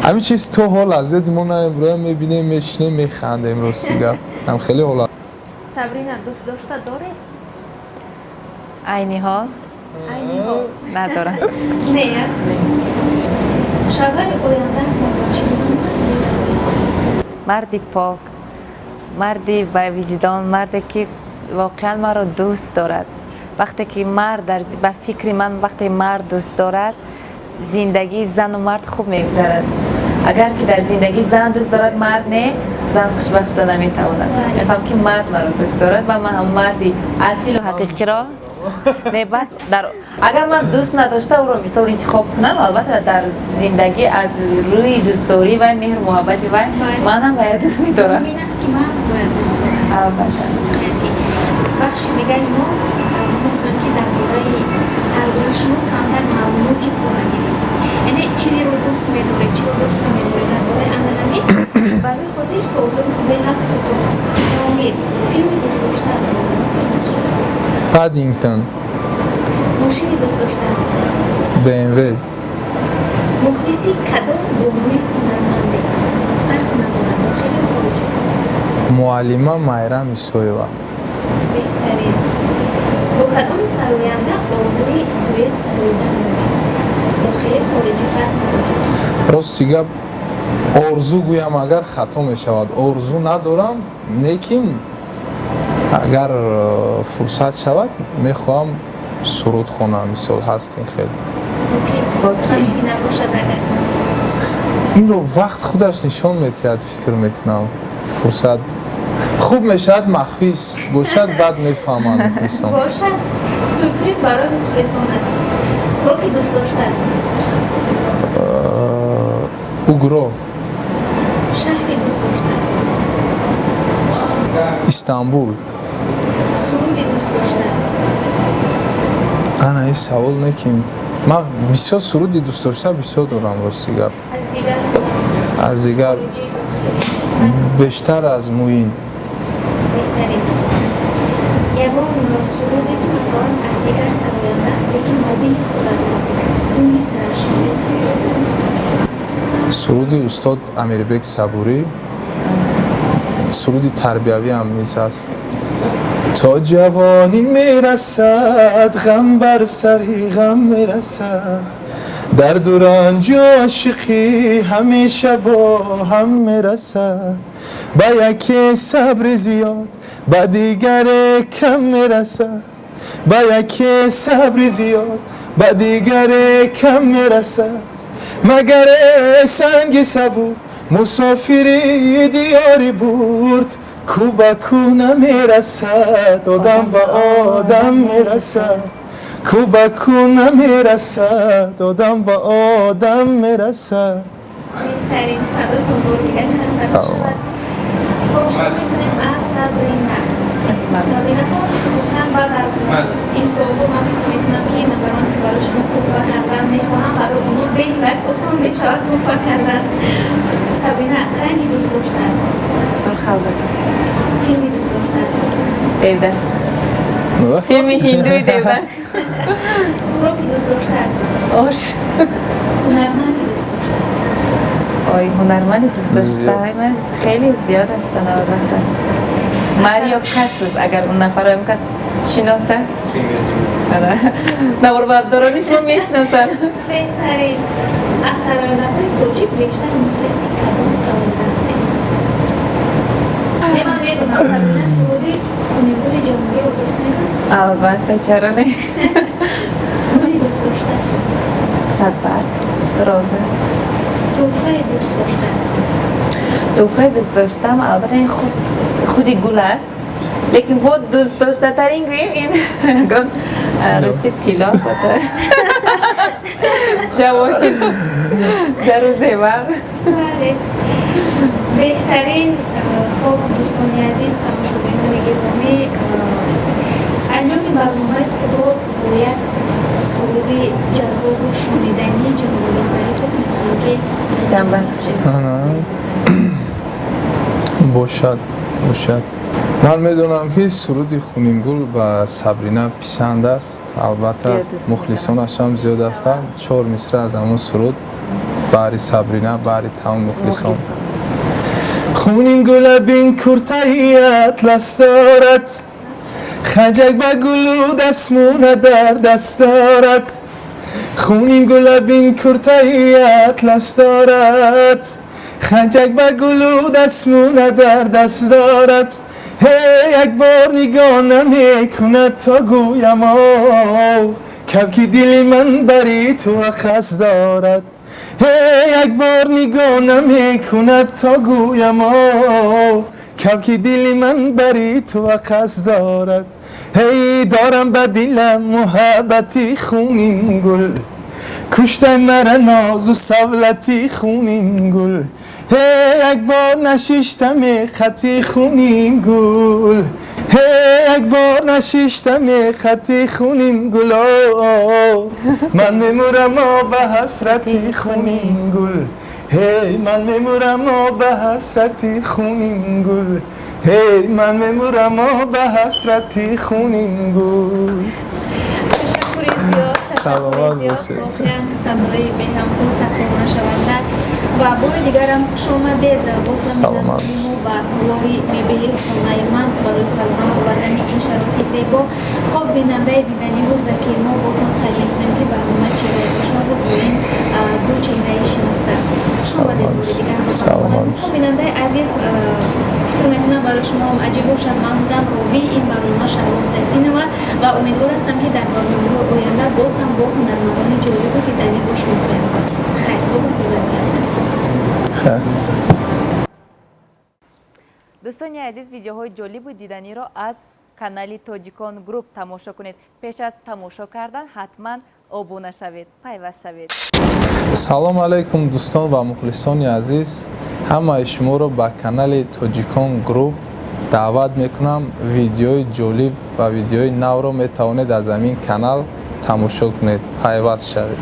Ҳамин чиз то ҳол аз ёди мо намеброям, мебинем, мешинем, механдем, рости гап. Ҳам хеле ҳолат. Сабрина, дӯст дошта доред? Айни ҳол? Айни ҳол. Надорам. Не? Шавҳари ояндаатонро чӣ гуна мард мехоҳед? Марди пок, марди ба виҷдон, марде ки воқеан маро дӯст дорад. Вақте ки мард дар ба фикри ман, вақте мард дӯст дорад, зиндагии зану мард хуб мегузарад. Агар ки дар зиндагӣ зан дӯст дорад, мард не, зан хушбахт шуда наметавонад. Мехоҳам, ки мард маро дӯст дорад ва ман ҳам марди асилу ҳақиқиро не. Баъд дар агар ман дӯст надошта ӯро, мисол, интихоб кунам, албатта, дар зиндагӣ аз рӯи дӯстдорӣ вай, меҳру муҳаббати вай, манам вая дӯст медорам. Муҳим ин аст, ки мард бояд дӯст дорад. Албатта. Бахши дигари мо, мо мехоҳем, ки дар бораи ҳардуи шумо камтар маълумоти пурра гирем, яъне чизеро дӯст медоред, чиро дӯст намедоред, дар бораи ана ҳамин. Ба ҳамин хотир суолҳои беҳад кӯтоҳ ҳастанд. Ҷаҳонгир, филми дӯстдоштаатон кадом филм аст? Паддингтон. Мошини дӯстдоштаатон? БМВ. Мухлиси кадом бонуи ҳунарманде, фарқ надорад, дохилӣ, хориҷӣ? Муаллима Майрам Исоева. Беҳтарин. Бо кадом сароянда орзуи дуэт сароидан доред, дохилӣ, хориҷӣ фарқ надорад? Рости гап, орзу гӯям агар, хато мешавад. Орзу надорам, лекин агар фурсат шавад, мехоҳам суруд хонам, мисол, ҳаст ин хел. Бо кӣ? Махфӣ набошад агар. Инро вақт худаш нишон медиҳад, фикр мекунам. Фурсат хуб мешавад, махфӣ бошад, баъд мефаҳманд мухлисон. Бошад, сюрприз барои мухлисонат. Хӯроки дӯстдоштаатон? Угро. Шаҳри дӯстдоштаатон? Истанбул. Суруди дӯстдоштаатон? Ана ин савол не, ки ман бисёр суруди дӯстдошта бисёр дорам, рости гап. Аз дигар? Аз дигар? Хориҷӣ, дохилӣ? Бештар аз Муин. Беҳтарин. Ягон суруде, ки масалан аз дигар сароянда аст, лекин ба дили худат наздик аст, ду мисрааш Суруди устод Амирбек Сабурӣ, суруди тарбиявиам низ аст. То ҷавонӣ мерасад, ғам бар сари ғам мерасад. Дарду ранҷу ошиқӣ ҳамеша бо ҳам мерасад, ба яке сабри зиёд, ба дигаре кам мерасад, ба яке сабри зиёд, ба дигаре кам мерасад. Магар эй санги сабур, мусофири диёри бурд, кӯ ба кӯ намерасад, одам ба одам мерасад, кӯ ба кӯ намерасад, одам ба одам мерасад. Беҳтарин, садотон бори дигар хаста Салом. нашавад. Хоб, шурӯъ мекунем аз Сабрина. Сабрина хон, воқеан баъд аз ин суолҳо ман фикр мекунам, ки нафарон, ки барои шумо туҳфа кардан мехоҳам, барои онҳо бениҳоят осон мешавад туҳфа кардан. Сабрина, ранги дӯст дошта? Сурх, албатта. Филми дӯст дошта? Девдас, филми ҳиндуи Девдас. Хӯроки дӯст дошта? Ош. Ҳунарманди дӯст дошта? Ой, ҳунарманди дӯст доштаи ман хеле зиёд ҳастанд, албатта. Марио Касас, агар он нафаро он кас шиносад, наворбардорони шумо мешиносанд. Беҳтарин. Аз сарояндаҳои тоҷик бештар мухлиси кадом сароянда ҳастед? Не, ман медонам, Сабрина суруди Хунингули Ҷамолиро дӯст медорад. Албатта, чаро не? Гули дӯст дошта? Садбарг, роза. Тӯҳфаи дӯст дошта? Тӯҳфаи дӯст доштам, албатта, ин худи гул аст, лекин бо дӯстдоштатарин гӯем, ин ягон рости тилло, ҷавоҳир, зару зевар. Бале, беҳтарин. Хоб, дӯстони азиз, тамошобинони гиромӣ, анҷоми барномаи худро бо як суруди ҷаззобу шунидании Ҷамолиддин Зарипов мехоҳем, ки ҷамъбаст шед. Бошад, бошад. Ман медонам, ки суруди Хунингул ба Сабрина писанд аст, албатта. Зиёд дӯст. Мухлисонашам зиёд ҳастанд. Чор мисра аз ҳамон суруд баҳри Сабрина, баҳри тамоми мухлисон. Хунин гула бин, куртаи атлас дорад, ханҷак ба гулу дастмона дар даст дорад. Хунин гула бин, куртаи атлас дорад, ханҷак ба гулу дастмона дар даст дорад. Ҳе, як бор нигоҳ намекунад, то гӯям, кавки дили ман бари ту ахас дорад. Ҳе, як бор нигоҳ намекунад, то гӯям, кавки дили ман бари ту ақас дорад. Ҳей, дорам ба дилам муҳаббати хунин гул, кушта мара нозу савлати хунин гул. Ҳе, як бор нашиштаме қати хунин гул, ҳе, як бор нашиштаме қати хунин гул, ман мемурамо ба ҳасрати хунин гул. Ҳей, ман мемурамо ба ҳасрати хунин гул, ҳей, ман мемурамо ба ҳасрати хунин гул. Ташаккури зиёд, ташаккури Саломат зиёд. бошед. Воқеан садои беҳамто, такрорнашаванда, ва бори дигарам хуш омадед боз ҳам Саломат. мо ба толори мебели Хонаи ман барои фароҳам овардани ин шароити зебо. Хоб, бинандаи диданиву заки мо, боз ҳам қайд мекунем, ки барномаи Чеҳраи ошно буд бо ин ду чеҳраи шинохта. Хуш омадед бори дигар. Саломат. Хоб, бинандаи азиз, фикр мекунам, барои шумо ҳам аҷиб бошад. Ман будам ровии ин барнома, Шаҳло Сайфдинова, ва умедвор ҳастам, ки дар барномаҳои оянда боз ҳам бо ҳунармандони ҷолибу диданӣ бо шумо хоҳем буд. Хайр, то бохӯрда. Хайр. Дӯстони азиз, видеоҳои ҷолибу диданиро аз канали Тоҷикон Груп тамошо кунед. Пеш аз тамошо кардан ҳатман обуна шавед, пайваст шавед. Салом алайкум, дӯстон ва мухлисони азиз! Ҳамаи шуморо ба канали Тоҷикон Груп даъват мекунам. Видеои ҷолиб ва видеои навро метавонед аз ҳамин канал тамошо кунед. Пайваст шавед.